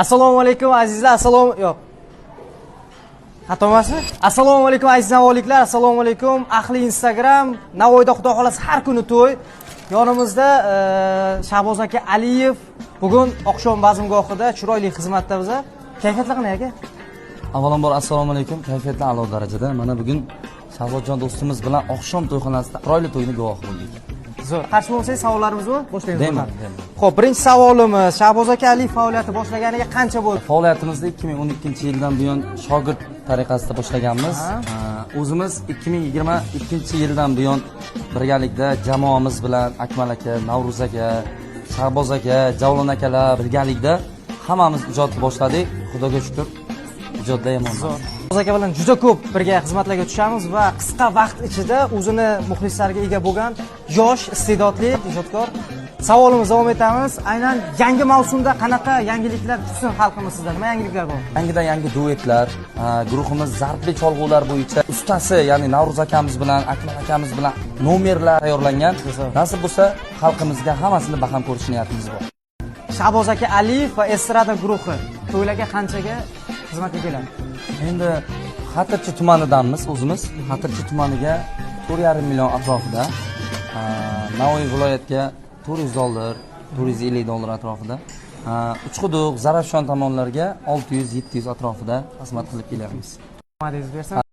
Assalomu alaykum, azizlar, assalomu, yo'q. Xato emasmi? Assalomu alaykum, aziz navoiyliklar, assalomu alaykum ahli Instagram. Navoiyda, xudo xolasa, har kuni to'y. Yonimizda Shahboz aka Aliyev bugun oqshom bazmgohida chiroyli xizmatda biza. Kayfiyatlar qanday, aka? Avvalambor, assalomu alaykum. Kayfiyatlar a'lo darajada. Mana bugun Shahzodjon do'stimiz bilan oqshom to'yxonasida chiroyli to'yni guvohi bo'ldik. Zo'r. Qarshi bo'lmasangiz, savollarimiz bor, boshlaymiz. Deyman, deyman. Xo'p, birinchi savolimiz: Shahboz aka Aliyev faoliyati boshlaganiga qancha bo'ldi? Faoliyatimizni 2012 yildan buyon shogird tariqasida boshlaganmiz. O'zimiz 2022 yildan buyon birgalikda jamoamiz bilan, Akmal aka, Navruz aka, Shahboz aka, Javlon akalar birgalikda hammamiz ijodni boshladik. Xudoga shukur, ijodda yomon emas. Shahboz aka bilan juda ko'p birga xizmatlarga tushamiz va qisqa vaqt ichida o'zini muxlislariga ega bo'lgan yosh, iste'dodli ijodkor. Savolimiz davom etamiz. Aynan yangi mavsumda qanaqa yangiliklar kutsin xalqimiz sizdan? Nima yangiliklar bor? Yangidan yangi duetlar, guruhimiz zarbli cholg'ular bo'yicha ustasi, ya'ni Navruz akamiz bilan, Akmal akamiz bilan nomerlar tayyorlangan. Nasib bo'lsa, xalqimizga hammasini baham ko'rish niyatimiz bor. Shahboz aka Aliyev va estrada guruhi to'ylarga qanchaga xizmatga keladi? Endi Xatirchi tumanidanmiz o'zimiz. Xatirchi tumaniga 4,5 million atrofida, Navoiy viloyatiga 400 dollar, 450 dollar atrofida, Uchquduq, Zarafshon tomonlarga 600, 700 atrofida xizmat qilib kelyapmiz. Omadingiz bersin.